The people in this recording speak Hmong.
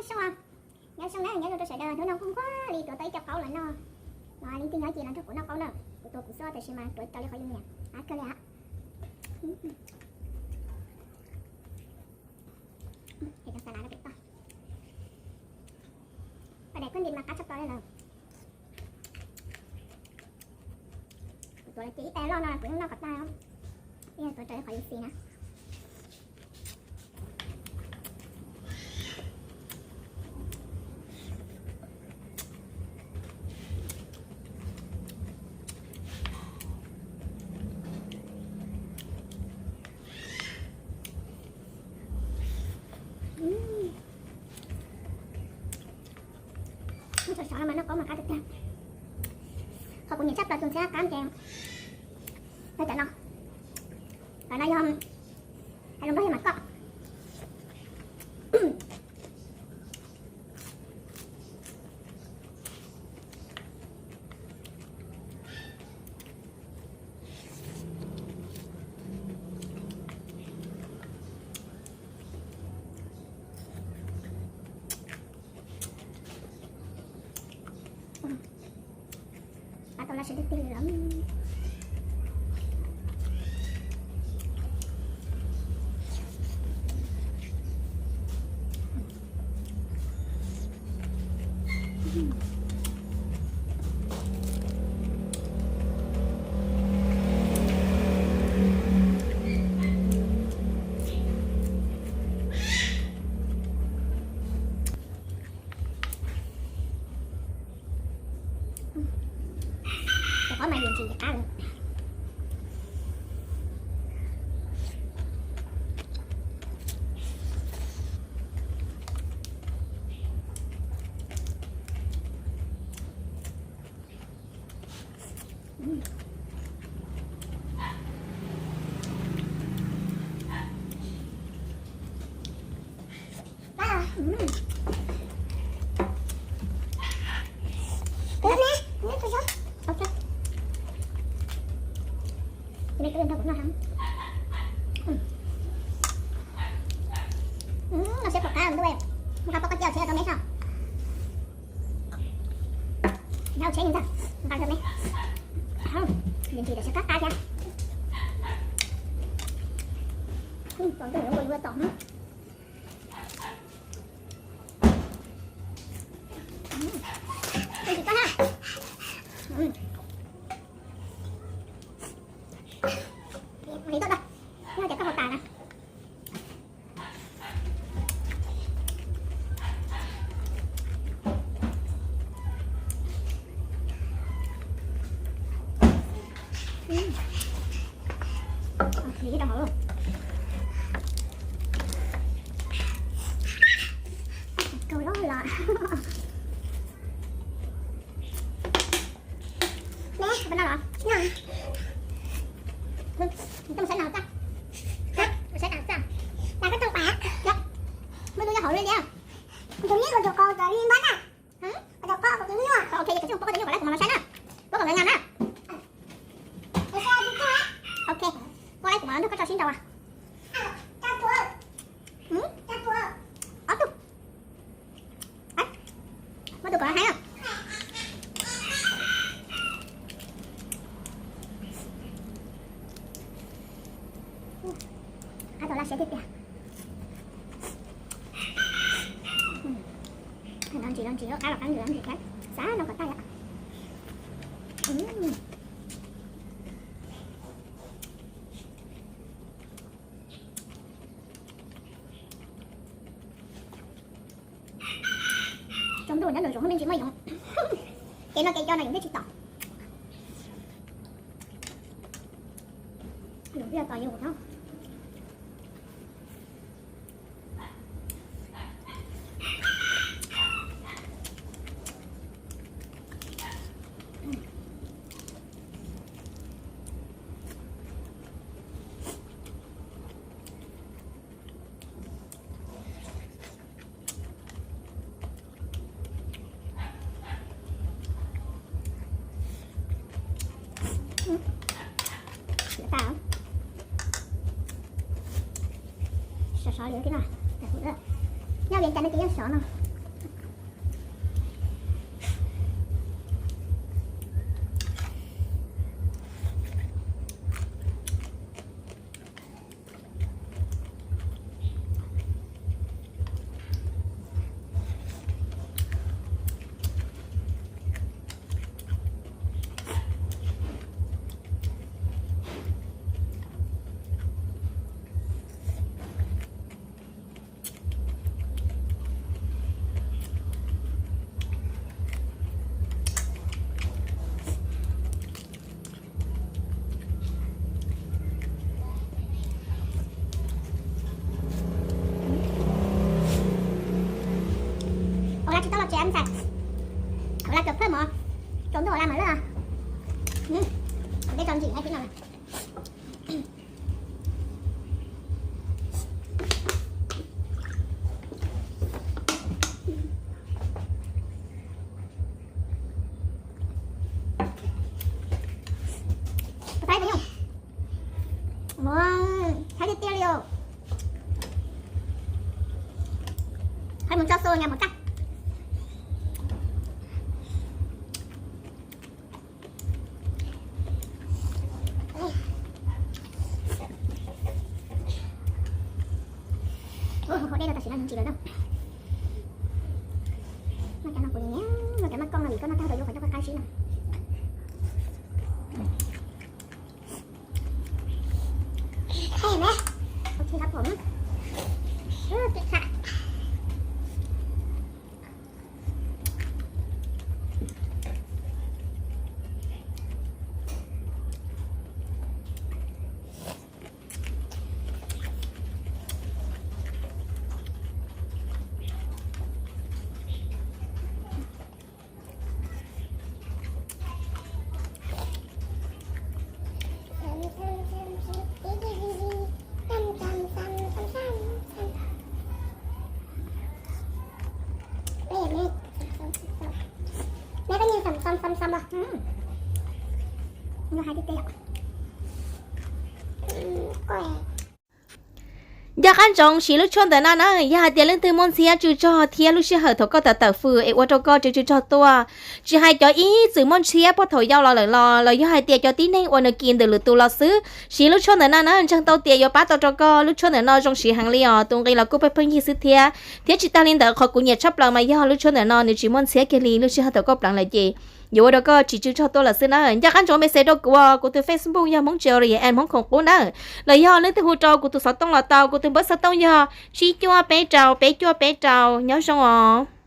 Xyoo os, nyob zoo na, nyob zoo rau sawv daws, hnub no kuj nquag li tuav tau ib co qaub los noj. No leej twg nyob ces los nrog kuv noj qaub na, kuv tuav kuv xwb tab sis mas tuav raws li qhov yus nyiam. Av kawg li. Paj daim koj ntim mas qab tshaj plaws li lawm. Kuv tuav los ces ib tais loj no kuv yeej noj kom tag, tuav raws li qhov yus xis na. Sov sov no mas noj qaub mas qab tiag tiag. Qhov kuv nyiam tshaj plaws tus ntxhiab qab ces yog cov no, cov no yog hais lus Nplog yog mas koj. Qab tau laj siab tiag tiag li lawm. Cov qaub mas yuav ntsis qab li. Noj siab pom qab ntuj, nqa poj qaib cia tsheb rau meb soj. Nqa tsheb ntag, nqa rau meb. Ntsis tam sim qab qab thiab. Tom ntuj yuav ua yuav tom. Li tuaj da, nyob tias koj hau tas na. Hliv rau hauv. Kaug loj los. Neb, pab no los? Neb, koj mus saib nas txaj. Mus saib nas txaj. Nas koj tau pam. Muaj tus nyob hauv li tiag. Tus neb kom tus qau tawm li npab na. Kom tus qau kom tus nyuj. Ok, yog tus nyuj pub koj tus nyuj kom lawv kuv mam los saib na. Pub kom nkawd nqa na. Ok, pub lawv kuv mam los nrog koj tso sib nraus. Ob tug. Muab tus kom haib. Qab tau laj siab tiag tiag. Los ntsis los ntsis, qab los qab ntsis los ntsis thiab, xav no kom tag yom. Tsaus ntuj nyob nraum zoov me ntsis muaj yoov. Kev no kev coj no yoov thiaj tsis tom. Yoov thiaj tom yoov no. Sov sov li no, nyob Vias Cas no ces yeej sov no. Tsis tau los tsev ntxhais. Hauv la kawm phaj mov, tsaus ntuj hauv la mas lawm. Kuv tej tso ntsim nyob tim no. Ua, thaiv tiag tiag li os. Thaiv mus tso xu nyas mus tag. Ua, haus dej no tam sim no tsis lawm na. Noj cov no kuv nyiam, noj cov maj kooj no vim koj noj tag rau yuav qhov coj qab qab sib no. Ncaj qab ntsoov siv lub tshuaj ntawm no na, yog hais tias leej twg muaj ntxhiab tsw tsog thiab lub sij hawm thaum koj tawm tawm fws es ua rau koj tsw tsw tsog tuaj, tsis hais cov ib txwm muaj ntxhiab puag thaum yau los lawm los, los yog hais tias cov tib neeg uas nws kis ntawm lwm tus los xwb, siv lub tshuaj ntawm no na ntseeg tau tias yuav pab tau rau koj. Lub tshuaj ntawm no zoo siv heev li os, tus nqi los kuj pheej pheej yig xwb thiab. Thiab tsis tag li ntawd qhov kuv nyiam tshaj plaws mas yog lub tshuaj ntawm no nws tsis muaj ntxhiab kiag li, lub sij hawm thaum koj pleev lawm ces yuav ua rau koj tsis tsw tsog tuaj lawm xwb na. Ncaj qab ntsoov message rau kuv, kuv tus Facebook yog Hmoob Cherry and Hmoob Khoom Qub na, los yog leej twg hu rau kuv tus xov tooj los tau, kuv tus npawb xov tooj yog tsib cuaj peb rau peb cuaj peb rau. Nyob zoo os.